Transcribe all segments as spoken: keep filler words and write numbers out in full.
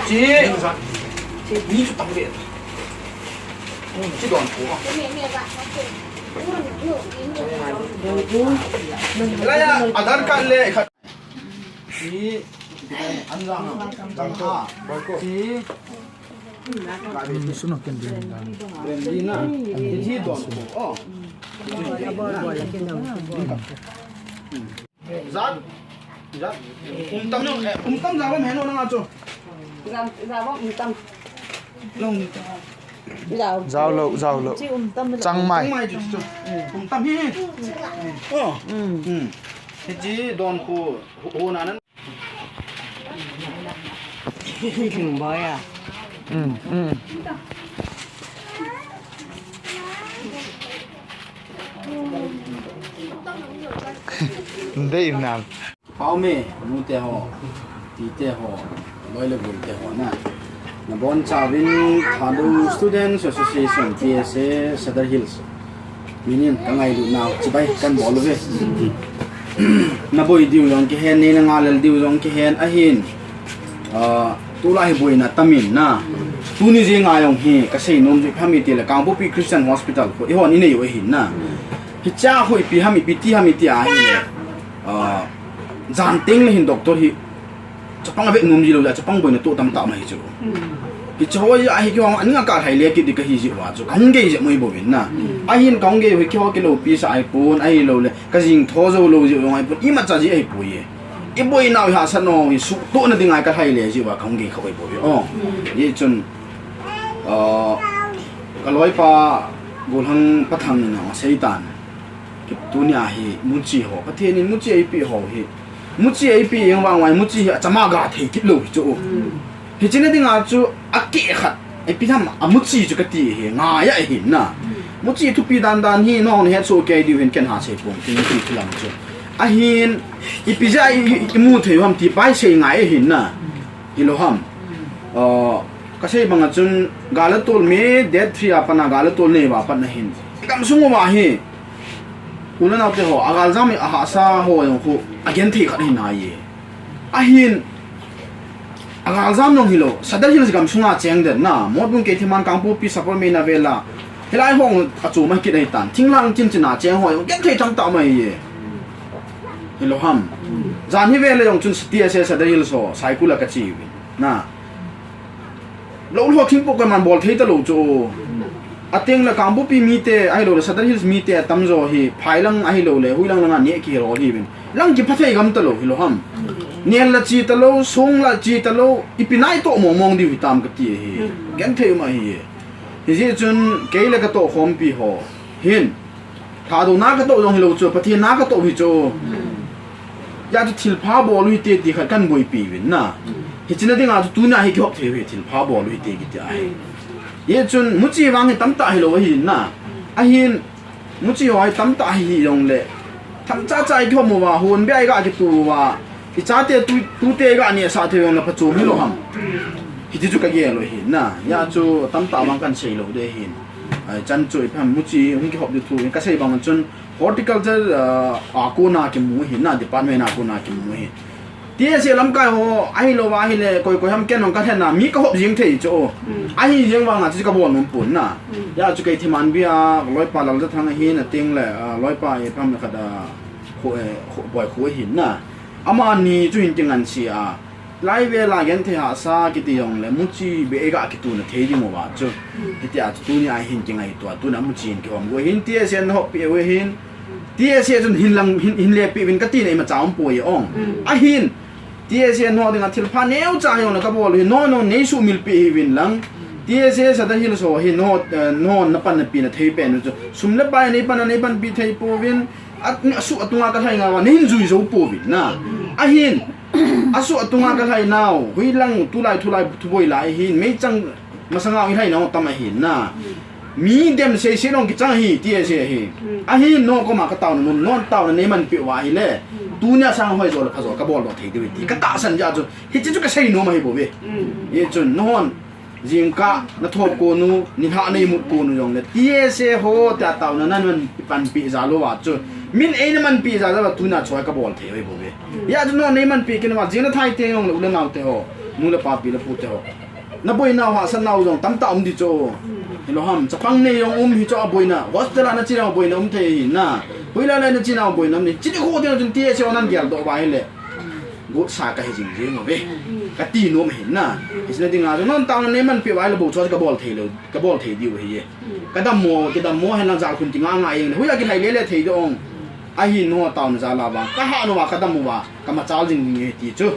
Chi. Ni chu tam ve. Chi don ko. La ya, Aadhaar card le khat. Chi. An jang. Jang ha. Chi. Suna ken din da. Ren din na. Chi don ko. Oh. Jat, jat. Umtam jong, eh, umtam jat bom heno nanga chu. Jat, jat bom umtam. Jat. Jat lou, jat lou. Changmai. Changmai chu chu. Umtam hi. Oh. Hmm. Hichi don ko ho na nan. Boy a. Hmm, hmm. Dei nan. Pau me, nu te ho, ti te ho, loi le gol te ho na. Na bon chauvin Thadou Students Association, T S A, Sadar Hills. Minin ka ngailut nau chibai kan bol uve. Na boi diu jong kihen, nei na ngalel diu jong kihen, ahin. Ah, tulai hi boina tamin na. Tuni jing a jong hi, ka sei nom ji phami ti le, Kangpokpi Christian Hospital ko, i hon i nei u ahin na. Hicha ko ipi ham, ipi ti ham, iti ahin le. Ah, jan teng le hin doctor hi chapang a ve nom ji lou le, chapang boina to tam tah mai chu. Hmm. Hiche ho a hi kihong, aning a ka lhai le kit di ka hi ji uva chu. Ka hung gei je moi bouvin na. Hmm. Ahin ka hung gei hi kihong kilou pi sa ahi pon, ahilou le. Ka jing tho jou lou ji u jong ahi pon. Imacha ji ahi poi e. I boina u hi hahsat nau hi suhtoh na ding a ka lhai le ji uva ka hung gei kha oi bouve. Oh. Hmm. Ji chun, ah, ka loipa Golhang Pathang in asei tan. Tuni a hi muchi ho, Pathen in muchi eipeh ho hi. Muchi eipeh jeng vang uva hi muchi hi achama ga thei kit lou hi chu. Hmm. Hiche na ding a chu akeh khat. Ipi ham a muchi chu kati hi ngai ahin na. Hmm. Muchi thupi dan dan hi nahon hetsoh kei diu hin ken ha sei pon tin ti thu lang chu. Ahin ipi jeh a i, i, i mu thei u ham ti pai sei ngai ahin na. Hmm. Hilou ham. Hmm. Ah, ka sei bang a chun gal a tol me date three a pat na gal a tol nei uva pat na hin. Gamsung uva hi. U le nao te ho, a galjam a hahsa ho jong khu, a genthei khat ahi nai e. Ahin, a galjam jong hilou, Sadar Hills gamsunga cheng den na, Motbung, Keithelman, Kangpokpi, Sapormeina vel a, hilai ho a chu ma kit ahi tan, thinglhang chin chin a cheng ho jong, genthei tam tah mai e. Hilou ham. Jan hi vel a jong chun T S A Sadar Hills ho, Saikul a ka che uvin. Na. Lou lou thing po koiman bol thei talou chu. Ateng le Kangpokpi mite, ahilou le Sadar Hills mite atamjo hi, phai lang ahilou le, hui lang lang a neh kihil ho hiuvin. Lang kipha thei gam talou hilou ham. Nel la che talou, song la che talou, ipi nai toh mong mong diu hitam kati hi. Genthei um ahi. Hijeh chun, kei le ka tohkhompi ho hin. Thadou na ka toh jong hilou chu, Pathen na ka toh hi chu. Hmm. Hijeh chun thilpha bol u hite ti khat kan boipi uvin na. Hmm. Hiche na ding a chu tuni a hi kihop thei u hi thilpha bol u hite kiti ahi. Hmm. Hijeh chun muchi vang hi tamtah hilou ahi na. Hmm. Ahin muchi ho hi tamtah hi jong le. Themcha cha i kihop uva, hon bia i ga kitu uva. I chate tu, tute i ga nehsah thei u jong le phachom hilou ham. Hmm. Hiti chu ka gel u ahi na. Hijeh chun tamtah vang kan sei lou ding ahin. Ai, chan chu ipi ham muchi hung kihop diu thu, ka sei bang chun horticulture, ah, a kona kimu ahi na, department a kona kimu ahi. T S A lamkai ho, ahilou va ahile, koi koi ham ken hung ka lhen na, mi ka hop jing thei chu. Hmm. Ahi jeng vang a chu ka bol nom pon na. Hmm. Hijeh chun Keithelman bia, loipa Laljathang ahin, ateng le, ah, loipa ipi ham le khat a, khu, eh, khu, boi khu ahin na. Amani chu hin kingansei a. Lai vel a genthei hahsa kiti jong le muchi beh i ga kitu na thei ding uva chu. Hmm. Hitia chu tuni a hin kingaito a, tuna muchi in kihom u ahin T S A in hop peh u ahin. T S A chun hin lang, hin, hin lepeh uvin kati na imacha um poi ong. Hmm. Ahin T S A in ho ding a thilpha neocha jong le ka bol u ahin, no, no, nei sumil peh hih uvin lang. Hmm. T S A Sadar Hills ho hi no, eh, no na pan na pi na thei pen u chu. Sum le pai nei pan na nei panpi thei pouvin. A, asuh atunga ka lhai ngai uva, nei hin jui jou pouvin na. Hmm. Ahin, Asuh atunga ka lhai nau, hui lang tulai, tulai, thuboi lai hin, meichang masanga hui lhai nau tam ahin na. Hmm. Mi dem sei sei long kichang ahi, T S A hi. Hmm. Ahin, no koma ka taona nom, non taona nei manpeh uva ahile. Hmm. Tunia sang hoi jo le pha jo ka bol doh thei diu ahi ti. Ka tahsan jeh chun, hiche chu ka sei nom ahi bouve. Hmm. Hichun, nahon, Jingkah nathoh kon u, nilhah neimut kon u jongle, T S A ho tia taona naman panpi jal uva chu, min eina manpi jal uva tuna choi kabol thei u ahi bouve. Hijeh chun neimanpi kit uva, jing le thai te jongle, u le nao te ho, nu le pa, pi le pu te ho, naboinau hahsatnau jong tamtah um ding chu. Hilou ham, chapang nei jong um hi chu, aboina hospital a nache jong boina um thei ahi na. Hoilai lai nache nau boina um ding, chini khu ding chun T S A ho nan geldoh uva ahile, gotsa kahi jing jeng uve, kati nom ahi na. Hiche na dinga chu non taona neimanpi uva ahile bou chu kabol thei lou, kabol thei diu ahi. Kadammo, kidammo henlang jalkhun kinga nga jeng le, hoiya kilhai lele thei ding ong. Ahin ho taona jal a vang kahat uva, kadam uva, kamachal jing ding ahi ti chu,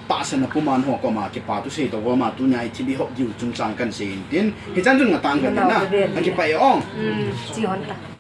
tahsanna puma nangho koma kipa thu seidoh gom a tunia ithilhih hop diu chungchang kahin sei in tin, hichan chun ngatah in katin na. Akipah e ong. Chi hon ta.